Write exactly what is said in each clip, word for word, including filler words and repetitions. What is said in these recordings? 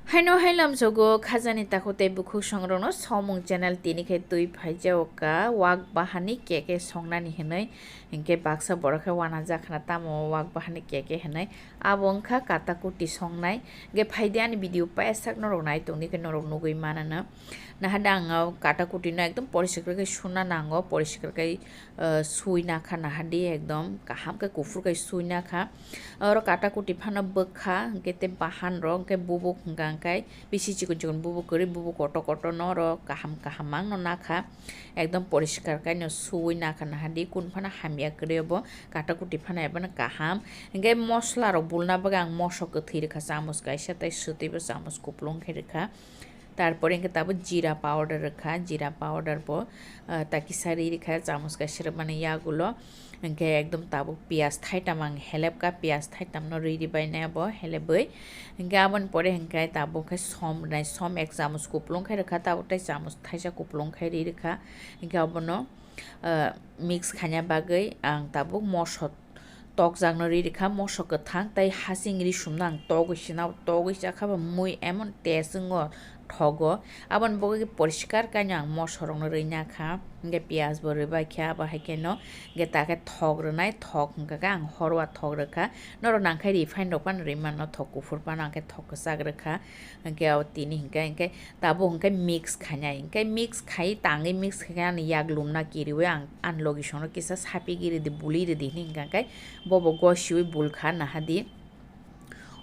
Haino hai lamsogo khajani takhuk tei bukhuk songrokno somung channel tini khe twi phaijao ka wak bahani keke songnani hinwi, hinkhe baksa borok khe wanajakhna tamo wak bahani keke hinwi. Abo wngkha kata kuti songnai. Hinkhe phaidi ani video paisa norok nai tongdi khe norok nugwi manano. Nahade ang o kata kuti no ekdom poriskar khe suna nango, poriskar khe, eh, sui nakha nahadi ekdom kaham khe kuphur khe sui nakha. Oro kata kuti phano bwkha, hinkhe tei bahan rok, hinkhe bubuk hinkha hinkhe bisi chikon chikon bubuk kwrwi, bubuk kotor kotor no oro kaham kaham ang no nakha. Ekdom poriskar khe no sui nakha nahadi, kun phano hamya kwrwi obo, kata kuti phano ebono kaham. Hinkhe mosla rok bulna bagwi ang mosok kwthwi rwkha, chamus kaisa tei swtwi bo chamus kupulung khe rwkha. Tarpore hinkhe tabuk jira powder rwkha, jira powder bo, ah, ta kisa ri rwkha, chamus kaisa rwmani yagulo. Hinkhe ekdom tabuk piyaj thaitam ang helepkha, piyaj thaitam no ri ri bainai abo helepbwi. Hinkhe aboni pore hinkhe tabuk khe som rwnai, som ek chamus kupulung khe rwkha, tabuk tei chamus thaisa kupulung khe ri rwkha. Hinkhe abono, ah, mix khaina bagwi ang tabuk mosok tokjakno ri rwkha, mosok kwthang tei hasing ri sumno ang togwi sina, togwi chakha ba mui emon taste wngo, thogo. Aboni bagwi poriskar khe ang mosok rokno rwi nakha, hinkhe piyaj bo rwi baikha, abo hai kheno hinkhe ta khe thok rwnai, thok hinkha khe ang horwa thok rwkha. Norok nang khe refine rok phano rwi mano, thok kuphur phano ang khe thok kwchak rwkha. Hinkhe o tini hinkhe, hinkhe tabuk hinkhe mix khainai, hinkhe mix khai tangwi mix khai ani yak lumna kiriwi ang ani logi songno kisa sapigwi rwdi, buli rwdi hinwi hinkha khe bobo gosiwi bulkha nahadi.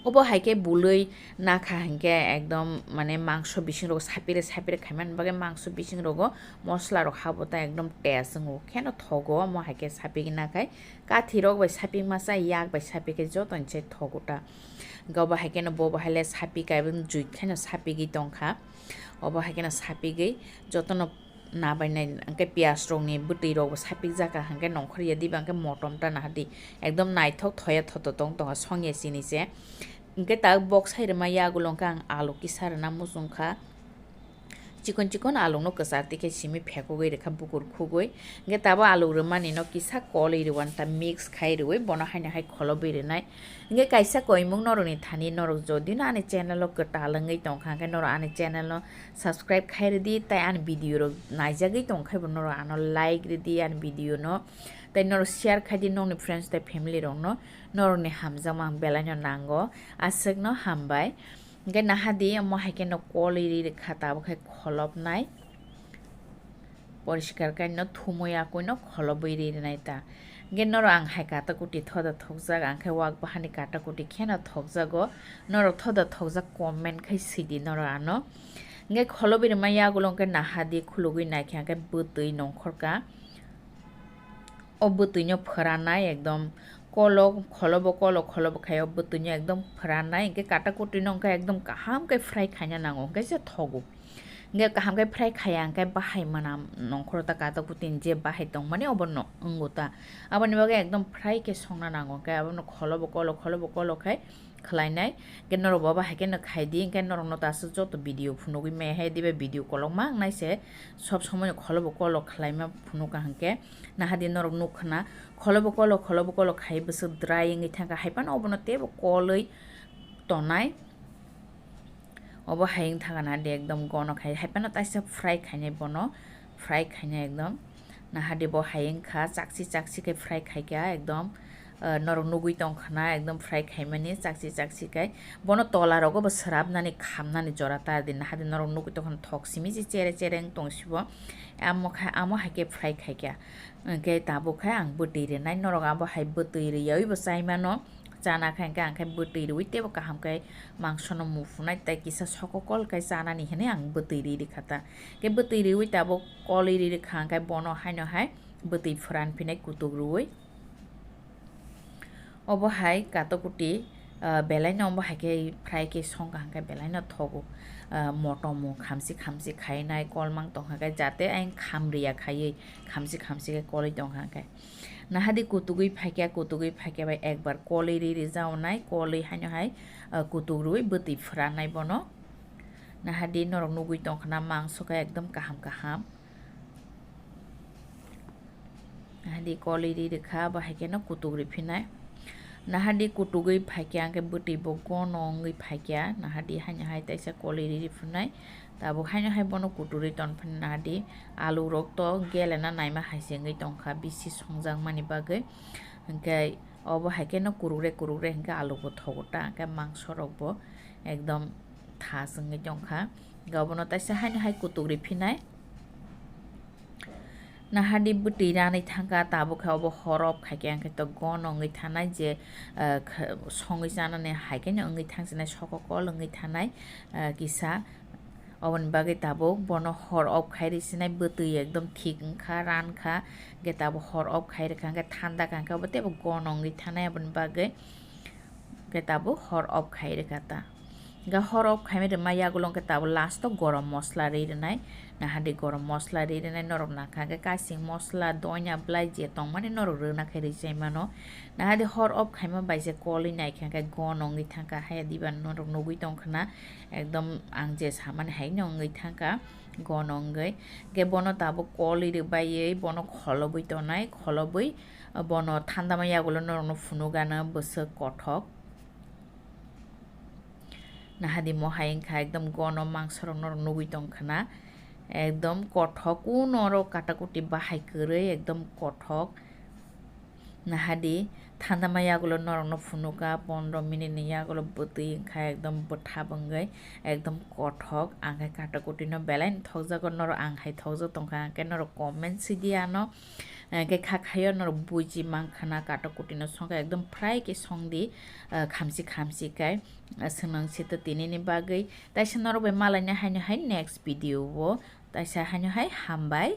Obo hai khe bului nakha hinkhe ekdom mane mangso bising rogo sapire sapire khaimani bagwi mangso bising rogo mosla rok habo ta ekdom taste wngo kheno thogo, omo hai khe sapigwi nakhai kathi rok bai sapik masa yak bai sapik khe joto ni se thogo ta. Hinkhe obo hai kheno bobo hai le sapik kaibo jui kheno sapigwi tongkha. Obo hai kheno sapigwi jotono nabainai, hinkhe piyaj rokni bwtwi rokbo sapikjak kha, hinkhe nongkhor ya diba hinkhe motom ta nahadi ekdom naithok thoya thoto tong tongkha songya chini se. Hinkhe ta box hai rwma yagulo hinkhe ang alu kisa rwna muchungkha, chikon chikon alukno kwchar twi khe simi phekogwi rwkha bukur khugwi. Hinkhe tabo aluk rwmani no kisa kolwi rwuan ta mix khai rwui bono haino hai kholobwi rwnai. Hinkhe kaisa koimung norokni thani norok jodi no ani channel o kwtal wngwi tongkha hinkhe norok ani channel no subscribe khai rwdi tei ani video rok naijagwi tongkhai bo norok ano like rwdi ani video no tei norok share khai di nokni friends tei family rok no, norokni hamjakma ang belai no nango, aswk no hambai. Hinkhe nahadi omo hai kheno kolwi ri rwkha tabuk khe kholopnai. Poriskar khe no thumui akui no kholobwi ri rwnai ta. Hinkhe norok ang hai kata kuti thoda thokjak, ang khe wak bahani kata kuti kheno thokjago. Norok thoda thokjak comment khai swidi norok ano. Hinkhe kholobwi rwma yagulo hinkhe nahadi khulugwi naikhe hinkhe bwtwi nongkhorka. O bwtwi no phwranai ekdom kolo kholobo kolo kholobo khai o bwtwi no ekdom phwranai hinkhe kata kuti no hinkhe ekdom kaham khe fry khaina nango hinkhe se thogo. Hinkhe kaham khe fry khaya hinkhe bahai mwnam nongkhoro ta kata kuti ni je bahai tongmani obo no wngo ta. Aboni bagwi ekdom fry khe songna nango hinkhe abono kholobo kolo kholobo kolo khai khwlainai. Hinkhe norok bo abo hai kheno khai di, hinkhe norokno ta aswk joto video phunugwi maya hai diba video kolokma wngnai se sob somoi no kholobo kolo khwlaima phunukha hinkhe nahadi norok nukha na kholobo kolo kholobo kolo khai bwswk dry wngwi thangkha hai phano obono teibo kolwi tonai. Obo hai wng thangkha nahadi ekdom gono khai hai phano taisa fry khainai bono, fry khainai ekdom. Nahadi bo hai wngkha chakchi chakchi khe fry khaikha ekdom, ah, norok nugui tongkha na ekdom fry khaimani chakchi chakchi khai. Bono tola rogo bo swrapnani khamnani jora ta di nahadi norok nugui tongkha na thok simi se chere chere wng tong sibo. Amo khai, amo hai khe fry khaikha. Hwnkhe tabuk khai ang bwtwi rwnai norok abo hai bwtwi rwyaui bo chai mano. Chana khai hwnkhe ang khai bwtwi rwui teibo kaham khai mangsono muphunai tei kisa sokokol khai chanani hinwi ang bwtwi ri rwkha ta. Khe bwtwi rwui tabuk kolwi ri rwkha hwnkhe bono haino hai bwtwi phwran phinai kutuk rwui. Obo hai katokuti, ah, belai no omo hai khe fry khe songkha hwnkhe belai no thogo. Ah, motom o khamsi khamsi khainai kolmang tongkha khe jate ayang kham riya khaiwi khamsi khamsi khe kolwi tongkha hwnkhe. Nahadi kutugwi phaikha, kutugwi phaikha bai ekbar kolwi ri ri jaonai, kolwi haino hai, ah, kutuk rwui bwtwi phwranai bono. Nahadi norok nugwi tongkha na mangso khe ekdom kaham kaham. Nahadi kolwi ri rwkha, bo hai kheno kutuk ri phinai. Nahadi kutugwi phaikya, hwnkhe bwtwi bo gono wngwi phaikya, nahadi haino hai taisa koli riri phunai, tabuk haino hai bono kuturwi ton phano nahadi alu rok to gelena naima hai se wngwi tongkha bisi songjakmani bagwi, hwnkhe obo hai kheno kurukre kurukre hwnkhe alu bo thogo ta, hwnkhe mangso rok bo ekdom thas wngwi tongkha, hwnkhe obono taisa haino hai kuturwi phinai. Nahadi bwtwi ranwi thangkha, tabuk khe obo hor off khaikhe, hwnkhe to gono wngwi thanai je, ah, kh-, songwi chanani hai kheno wngwi thangsinai, soko kol wngwi thanai, ah, kisa. Oboni bagwi tabuk bono hor off khai rwsinai, bwtwi ekdom thik wngkha, rankha, hwnkhe tabuk hor off khai rwkha, hwnkhe thanda kha, hwnkhe obo teibo gono wngwi thanai, aboni bagwi. Hwnkhe tabuk hor off khai rwkha ta. Hwnkhe hor off khaimani rwma yagulo hwnkhe tabuk last o gorom mosla rwi rwnai. Nahadi gorom mosla rwi rwnai norok nakha hwnkhe kasing mosla, doina, bwlai je tongmani norok rwna khe rwi chai mano. Nahadi hor off khaima bai je kolwi naikha hwnkhe gono wngwi thangkha, haya diba norok nugwi tongkha na ekdom ang je samani haino wngwi thangkha gono wngwi. Hwnkhe bono tabuk kolwi rwbaiwi bono kholobwi tonai, kholobwi bono thandama yagulo norokno phunukgana bwswk kothok. Nahadi mohai wngkha ekdom gono mangsorok norok nugwi tongkha na. Ekdom kothok, kuno oro katakuti bahai kwrwi ekdom kothok. Nahadi thandama yagulo norokno phunukha, pondro minute ni yagulo bwtwi wngkha ekdom bwthap wngwi ekdom kothok. Ang khe katakutino belai no thokjago, norok ang hai thokjak tongkha, ang khe norok comment sidi ano. Hwnkhe kha khayo norok buji mankha na, katakutino songkha ekdom fry khe songdi, ah, khamsi khamsi khe, ah, swnang sito tinini bagwi. Taisa norok bai malaina haino hai next video o, taisa haino hai hambai.